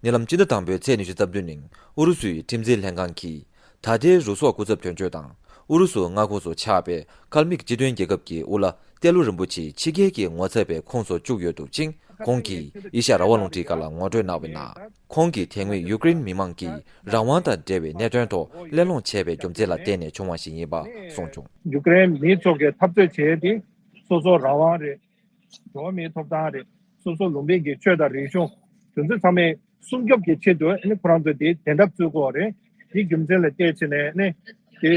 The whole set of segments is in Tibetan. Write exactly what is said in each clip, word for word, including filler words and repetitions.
ཉེ་ལམ་སྤྱི་ཟླ་དང་པོའི་ཚེས་ཉི་ཤུ་རྩ་བདུན་ཉིན་ཨུ་རུ་སུའི་ཁྲིམས་འཛིན་ལྷན་ཁང་གིས། ད་ལྟའི་རུ་སོག་སྐུ་ཚབ་དོན་གཅོད་དང་ཨུ་རུ་སུ་མངའ་ཁོངས་སུ་ཆགས་པའི་ཀལ་མིག་སྤྱི་མཐུན་རྒྱལ་ཁབ་ཀྱི་དབུ་བླ་ཏེ་ལོ་རིན་པོ་ཆེ་ཕྱི་རྒྱལ་གྱི་ངོ་ཚབ་པའི་ཁོངས་སུ་བཅུག་ཡོད་འདུག་ཅིང་། ཁོང་གིས་ཨེ་ཤ་ཡ་རང་དབང་རླུང་འཕྲིན་ཁང་ལ་ངོ་སྤྲོད་གནང་བའི་ནང་། ཁོང་གིས་དེ་སྔོན་ཡུཀ་རེན་མི་མང་གིས་རང་དབང་དང་འབྲེལ་བའི་གནད་དོན་ཐོག་གླེང་སློང་བྱས་པའི་རྒྱུ་མཚན་ལ་བརྟེན་ནས་བྱུང་བ་ཞིག་ཡིན་པ་གསུངས་བྱུང་། ཡུཀ་རེན་མི་ཚོ་གིས་འཐབ་རྩོད་བྱས་ཏེ་སོ་སོ་རང་དབང་རེད། འགྲོ་བ་མིའི་ཐོབ་ཐང་རེད། སོ་སོ་ལུང་པའི་གི་ཆོས་དང་རིག་གཞུང་། དེ་ཚོ་ཚང་མའི་སྲུང་སྐྱོབ་ཀྱི་ཆེད་དུ་ཨ་ནི་ཁོ་རང་ཚོས་དེ་དེ་འདྲ་བཙུགས་ཀྱི་ཡོད་རེད། དེའི་རྒྱུ་མཚན་ལ་བརྟེན་བྱས་ནས་ཨ་ནི། དེ།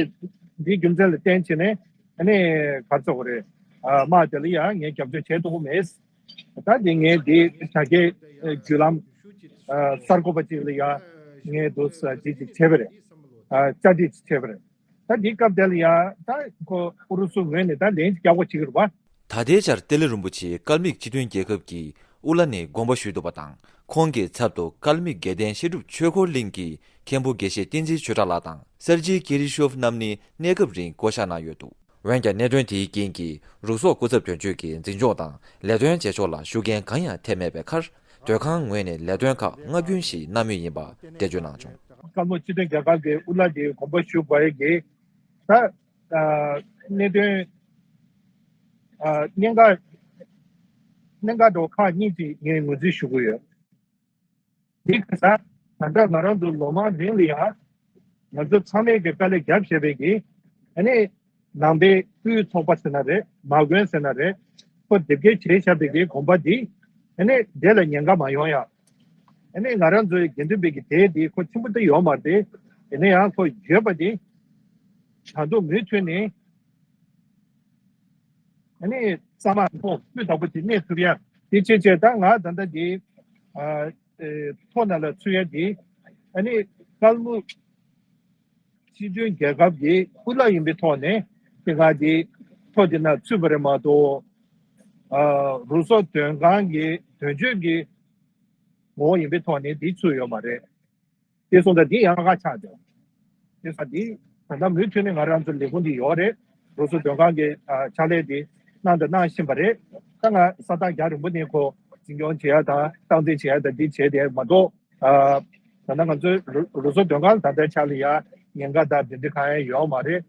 དེའི་རྒྱུ་མཚན་ལ་བརྟེན་བྱས་ནས་ཨ་ནི་ག་རེ་ཟེར་དགོས་རེད། ཨ། དམག་དེ་ལ་ཡང་ངས་རྒྱབ་སྐྱོར་བྱས་ཐུབ་ཀྱི་མེད། ད་དེ་ངས་དེ་ད་གའི་བརྒྱུད་ལམ། ཨ། གསར་འགོད་པ་ཅིག་ལ་ཡང་ངས་འདུག་སེ་ཅིག་ཅིག་བྱས་པ་རེད། ཨ། བཅར་འདྲི་ཅིག་བྱས་པ་རེད། ད་འདི་སྐབས་དེ་ལ་ཡང་ད་ཁོ་ཨུ་རུ་སུ་ངོས་ནས་ད་ལན་རྒྱག་དགོས་བྱེད་ཀྱི་རེད་པ། ད་ལྟའི་ཆར་ཏེ་ལོ་རིན་པོ་ཆེ་ཀལ་མིག་སྤྱི་མཐུན་རྒྱལ་ཁབ་ཀྱི་དབུ་བླ་ནས་དགོངས་པ་ཞུས་འདུག་པ་དང་། ཁོང་གི་ཚབ་ཏུ་ཀལ་མིག་དགེ་ལྡན་བཤད་སྒྲུབ་ཆོས་འཁོར་གླིང་གི་མཁན་པོ་དགེ་བཤེས་བསྟན་འཛིན་ཆོས་གྲགས་ལགས་དང་སེར་ཇི་ཀི་རི་ཤོབ་རྣམ་གཉིས་གནས་སྐབས་རིང་བསྐོ་བཞག་གནང་ཡོད་འདུག་འོན་ཀྱང་གནད་དོན་དེའི་རྐྱེན་གྱིས་རུ་སོག་སྐུ་ཚབ་དོན་གཅོད་ཀྱི་འཛིན་སྐྱོང་དང་ལས་དོན་བྱེད་ཕྱོགས་ལ་ཤུགས་རྐྱེན་གང་ཡང་ཐེབས་མེད་པའི་ཁར། སྡོད་ཁང་ངོས་ནས་ལས་དོན་ཁག་སྔ་རྒྱུན་ཞིག་གནང་མུས་ཡིན་པ་འགྲེལ་བརྗོད་གནང་བྱུང་། ཀལ་མིག་སྤྱི་མཐུན་རྒྱལ་ཁབ་ཀྱི་དབུ་བླ་དེ་དགོངས་པ་ཞུ་དགོས་ཡས་ཀྱི། ད། ཨ། གནད་དོན། ཨ། གནད་འགག་གནད་འགག་འདྲ་བོ་ཁག་གཉིས་ཅིག་ངས་ངོས་འཛིན་ཞུ་གི་ཡོད། འདི་ག་ས་ད་ལྟ་ང་རང་ཚོ་ལོ་མང་རིང་ལ་ཡང་ང་ཚོ་ཚང་མས་ཀྱི་དཀའ་ལས་རྒྱབ་བཞག་པའི་གི། ཨ་ནི་ནང་པའི་སྤུའི་ཚོགས་པ་ཟེར་ན་རེད། མ་དགོན་ཟེར་ན་རེད། ཁོ་དེབ་སྐྱེལ་བྱས་བཞག་པའི་གི་དགོངས་པ་འདི། ཨ་ནི་དེ་ལ་ཉེན་ཁ་མ་ཡོང་ཡ། ཨ་ནི་ང་རང་ཚོའི་དགེ་འདུན་པའི་གི་སྡེ་འདི་ཁོ་ཆེན་པོ་དེ་ཡོད་མ་རེད། ཡིན་ན་ཡང་ཁོ་ཡོད་པ་འདི་ད་དུང་མུ་མཐུད་ནས། ཨ་ནི་གཙང་མ་ཐོག་སྤུས་དག་པོ་དེ་གནས་ཐུབ་ཡ། དེ་བྱས་བྱས་ད་ང་ད་ལྟ་འདི། ཨ། ཨེ། ཐོག་ནང་ལ་ཚུད་ཡ་དེ། ཨ་ནི་ཀལ་མིག་སྤྱི་མཐུན་རྒྱལ་ཁབ་ཀྱི་དབུ་བླ་ཡིན་པའི་ཐོག་ནས་དེ་ང་དེ་ཐོག་དེ་ན་ཚུད་པ་རེད་མ་གཏོགས། ཨ། རུ་སོག་མདུན་ཁང་གི་དོན་གཅོད་ཀྱི་ངོ་བོ་ཡིན་པའི་ཐོག་ནས་དེ་ཚུད་ཡོད་མ་རེད། དེ་སོང་ཙང་འདི་ཡང་ཁ་ཆག་འདུག་དེ་ས་འདི་ད་ལྟ་མུ་མཐུད་ནས་ང་རང་ཚོ་ལས་ཁུངས་འདི་ཡོད་རེད། རུ་སོག་མདུན་ཁང་གི་ཨ་ཕྱག་ལས་འདི་གནང་དང་གནང་བཞིན་པ་རེད། ད་ང་ས་ཐག་རྒྱག་རིང་པོ་ནས་ཁོ་འཛིན་སྐྱོང་བྱེད་ཡ་དང་སྟངས་འཛིན་བྱེད་ཡ་དང་འདི་བྱས་ཏེ་མ་གཏོགས། ཨ། ད་ལྟ་ང་ཚོའི་རུ་རུ་སོག་མདུན་ཁང་ད་ལྟའི་ཆ་ལ་ཡ་ཉེན་ཁ་དང་འདི་འདྲ་གང་ཡང་ཡོད་མ་རེད།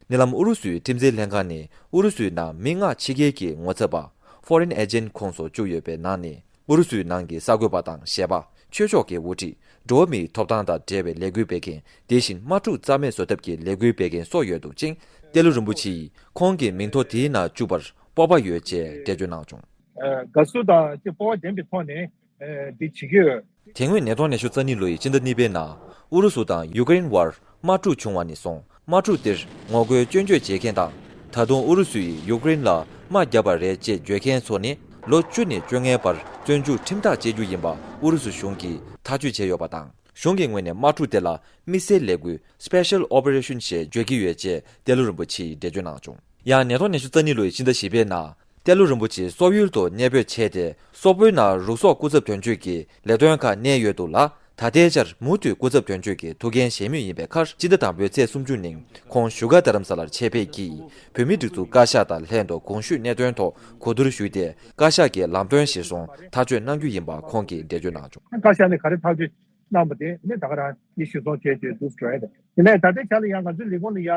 ཉེ་ལམ་ཨུ་རུ་སུའི་ཁྲིམས་འཛིན་ལྷན་ཁང་ནས་ཨུ་རུ་སུའི་ནང་མི་མངགས་ཕྱི་རྒྱལ་གྱི་ངོ་ཚབ་པ། Foreign Agent ཁོངས་སུ་བཅུག་ཡོད་པའི་ནང་ནས། ཨུ་རུ་སུའི་ནང་གི་གསར་འགོད་པ་དང་གཞས་པ། ཆོས་ཕྱོགས་ཀྱི་དབུ་ཁྲིད། འགྲོ་བ་མིའི་ཐོབ་ཐང་དང་འབྲེལ་བའི་ལས་འགུལ་སྤེལ་མཁན། དེ་བཞིན་དམག་འཁྲུག་རྩ་མེད་བཟོ་ཐབས་ཀྱི་ལས་འགུལ་སྤེལ་མཁན་སོགས་ཡོད་འདུག་ཅིང་། ཏེ་ལོ་རིན་པོ་ཆེ་ཡིས་ཁོང་གི་མིང་ཐོ་དེའི་ནང་བཅུག་པར་སྤོབས་པ་ཡོད་ཅེས་འགྲེལ་བརྗོད་གནང་བྱུང་། ཨ། དགའ་བསུ་དང་ཅིག་སྤོབས་པ་ལྡན་པའི་ཐོག་ནས། ཨ། འདི་བྱེད་ཀྱི་ཡོད། དེ་སྔོན་ཉིས་སྟོང་ཉི་ཤུ་རྩ་གཉིས་ལོའི་ཕྱི་ཟླ་གཉིས་པའི་ནང་ཨུ་རུ་སུ་དང་ཡུཀ་རེན་དབར་དམག་འཁྲུག་བྱུང་བ་ནས་བཟུང་། དམག་འཁྲུག་དེར་ངོ་རྒོལ་སྐྱོན་བརྗོད་བྱེད་མཁན་དང་། ད་དུང་ཨུ་རུ་སུ་ཡིས་ཡུཀ་རེན་ལ་དམག་བརྒྱབ་པ་རེད་ཅེས་བརྗོད་མཁན་ཚོ་ནི་ལོ་བཅུ་ནས་བཅོ་ལྔའི་བར་བཙོན་འཇུག་ཁྲིམས་ཐག་བཅད་རྒྱུ་ཡིན་པ་ཨུ་རུ་སུ་གཞུང་གིས་ཐག་གཅོད་བྱས་ཡོད་པ་དང་། གཞུང་གི་ངོས་ནས་དམག་འཁྲུག་དེ་ལ་དམིགས་བསལ་ལས་འགུལ་Special Operation ཞེས་བརྗོད་ཀྱི་ཡོད་ཅེས་ཏེ་ལོ་རིན་པོ་ཆེས་འགྲེལ་བརྗོད་གནང་བྱུང་། ཡང་ཉིས་སྟོང་ཉི་ཤུ་རྩ་གཉིས་ལོའི་ཕྱི་ཟླ་བཞི་པའི་ནང་། ཏེ་ལོ་རིན་པོ་ཆེ་སོག་ཡུལ་དུ་གནས་སྤོས་བྱས་ཏེ། སོག་པོའི་ནང་རུ་སོག་སྐུ་ཚབ་དོན་གཅོད་ཀྱི་ལས་དོན་ཁག་གནས་ཡོད་འདུག་ལ། ད་ལྟའི་ཆར་མུ་མཐུད་སྐུ་ཚབ་དོན་གཅོད་ཀྱི་ཐུགས་འགན་བཞེས་མུས་ཡིན་པའི་ཁར། སྤྱི་ཟླ་དང་པོའི་ཚེས་སུམ་ཅུ་ཉིན་ཁོང་བཞུགས་སྒར་རྡ་རམ་ས་ལར་ཆེད་ཕེབས་ཀྱིས། བོད་མིའི་སྒྲིག་འཛུགས་བཀའ་ཤག་དང་ལྷན་དུ་གོང་ཞུས་གནད་དོན་ཐོག་གོ་བསྡུར་ཞུས་ཏེ། བཀའ་ཤག་གིས་ལམ་སྟོན་གཞིར་བཟུང་ཐག་གཅོད་གནང་རྒྱུ་ཡིན་པ་ཁོང་གིས་འགྲེལ་བརྗོད་གནང་བྱུང་། བཀའ་ཤག་ནས་ག་རེ་ཐག་གཅོད་གནང་པ་དེ་ནི་ད་ག་རང་ཡིད་གཞིར་བཟུང་བྱས་ཏེ་འདུག་སེ་འགྲོ་ཡ་རེད། དེ་ནས་ད་ལྟའི་ཆ་ལ་ཡང་ང་ཚོའི་ལས་ཁུངས་ལ་ཡ་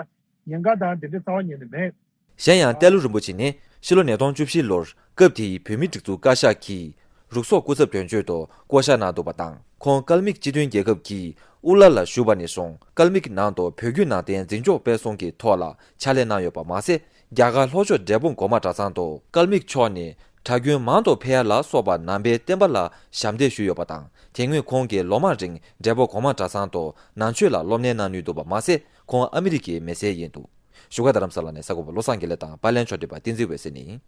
ཉེན་ཁ་དང་དེ་འདྲའི་རྩ་བ་ཉིད་ནས་མེད། གཞན་ཡང་ཏེ་ལོ་རིན་པོ་ཆེ་ནི་ཕྱི་ལོ་ཉིས་སྟོང་བཅུ་བཞི་ལོར་སྐབས་དེའི་བོད་མིའི་སྒྲིག་འཛུགས་བཀའ་ཤག་གིས་རུག་སོག་སྐུ་ཚབ་དོན་གཅོད་དུ་བསྐོ་གཞག་གནང་འདུག་པ་དང་། ཁོང་ཀལ་མིག་སྤྱི་མཐུན་རྒྱལ་ཁབ་ཀྱི་དབུ་བླ་ལ་ཞུགས་པ་ནས་བཟུང་ཀལ་མིག་ནང་དུ་བོད་བརྒྱུད་ནང་བསྟན་འཛིན་སྐྱོང་སྤེལ་གསུམ་གྱི་ཐོག་ལ་ཕྱག་ལས་གནང་ཡོད་པ་མ་ཟད། རྒྱ་གར་ལྷོ་ཕྱོགས་འབྲས་སྤུངས་སྒོ་མང་གྲྭ་ཚང་དུ་ཀལ་མིག་མཆོག་ནས་གྲྭ་རྒྱུན་མང་དུ་ཕེབས་ཡ་ལ་སོགས་པ་ནང་པའི་བསྟན་པ་ལ་ཞབས་འདེགས་ཞུས་ཡོད་པ་དང་། དེ་སྔོན་ཁོང་གིས་ལོ་མང་རིང་འབྲས་སྤུངས་སྒོ་མང་གྲྭ་ཚང་དུ་ནང་ཆོས་ལ་སློབ་གཉེར་གནང་མྱོང་འདུག་པ་མ་ཟད། ཁོང་ཨ་མི་རི་ཀའི་མི་སེར་ཡིན་འདུག་བཞུགས་སྒར་རྡ་རམ་ས་ལ་ནས་གསར་འགོད་པ་བློ་བཟང་དགེ་ལེགས་དང་པར་ལེན་ཕྱོགས་སྒྲིག་པ་བསྟན་འཛིན་འོད་ཟེར་ནས།